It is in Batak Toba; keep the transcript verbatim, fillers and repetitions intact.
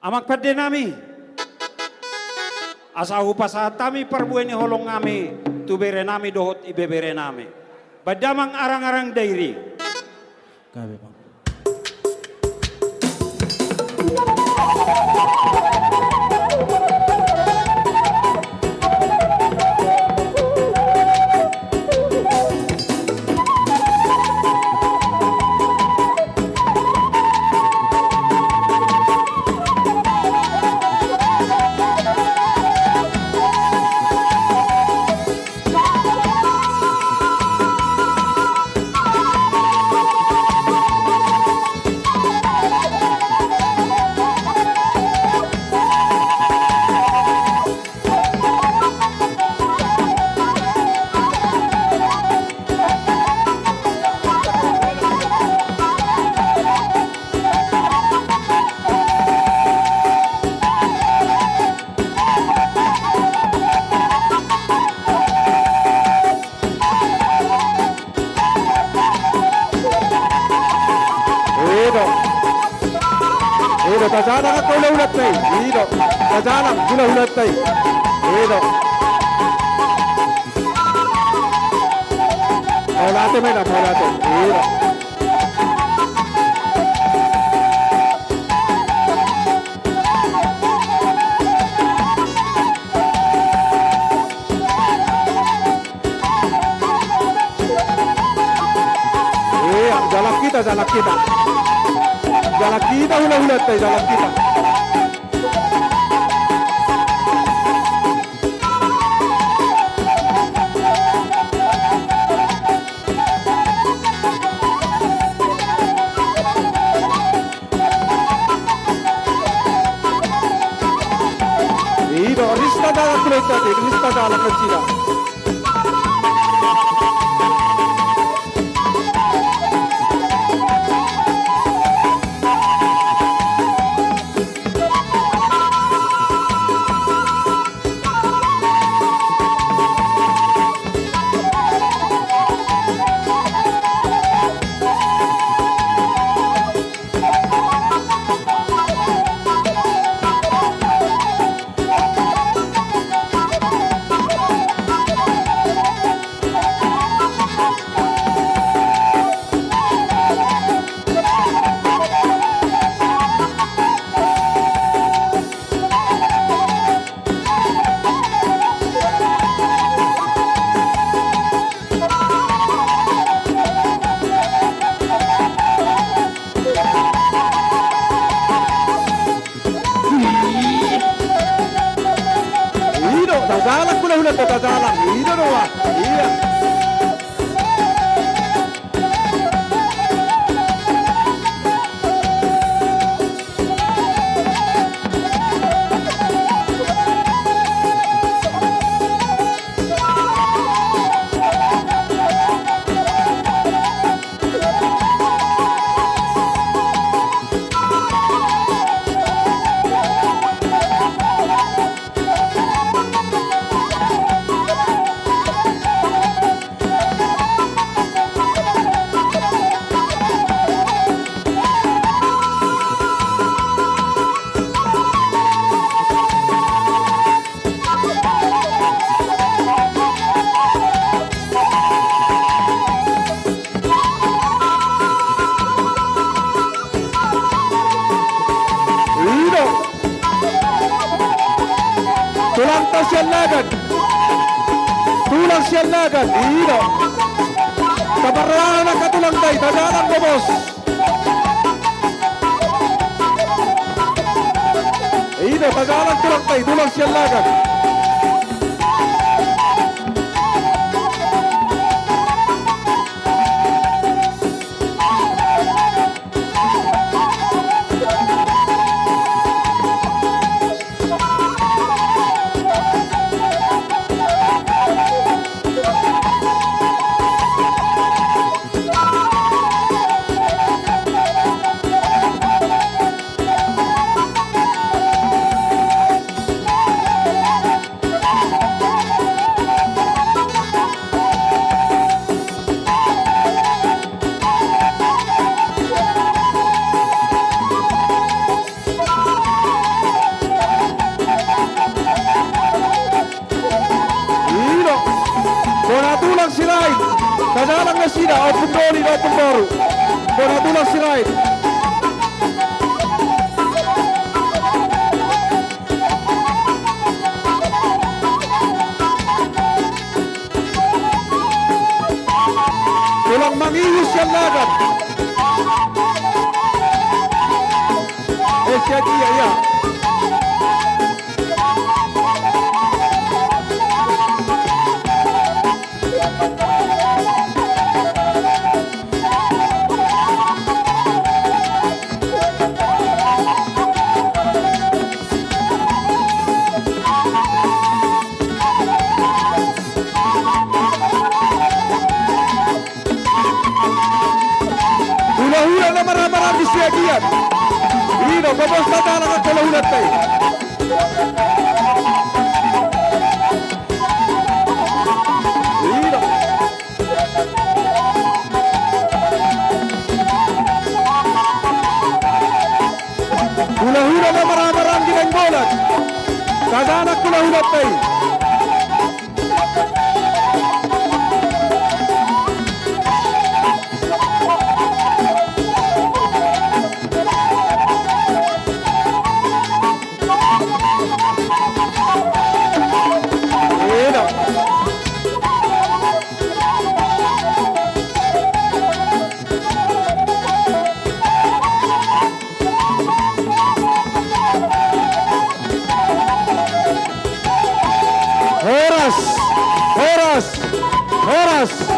Amang pande nami, asa hupasahat hami parbue ni holong nami tu bere nami dohot ibebere nami. Baen damang arang-arang dairi. Gabe, Bang. I do. I do, tajalang angka hulahulanta i. I do. Tajalang hulahulanta i. I do. Mauliate ma inang, mauliate. I do. Ia, jalang hita, jalang hita. Jalang hita, hulahulanta i, jalang hita. I do, rista dalan tu lautan i, rista dalan nasida. I do, tajalang hulahulanta, tajalang. I do, do, ah. Ia. I do. Tulangta sian Lagan. Tulang sian Lagan. I do. Taparrohahon angka tulangta i, tajalang do, Bos. I do, tajalang tulangta i, tulang sian Lagan. Dalan nasida, ompung doli dohot ompung boru. Bona tulang Sirait. Tulang mangihut sian lagan. Eh, sian dia, ia. Hulahula na marhahamaranggi siagian. I do, pabos tatalang angka hulahulanta i. I do. Hulahula na marhahamaranggi Nainggolan. Tatalang hulahulanta i. Horas, horas, horas.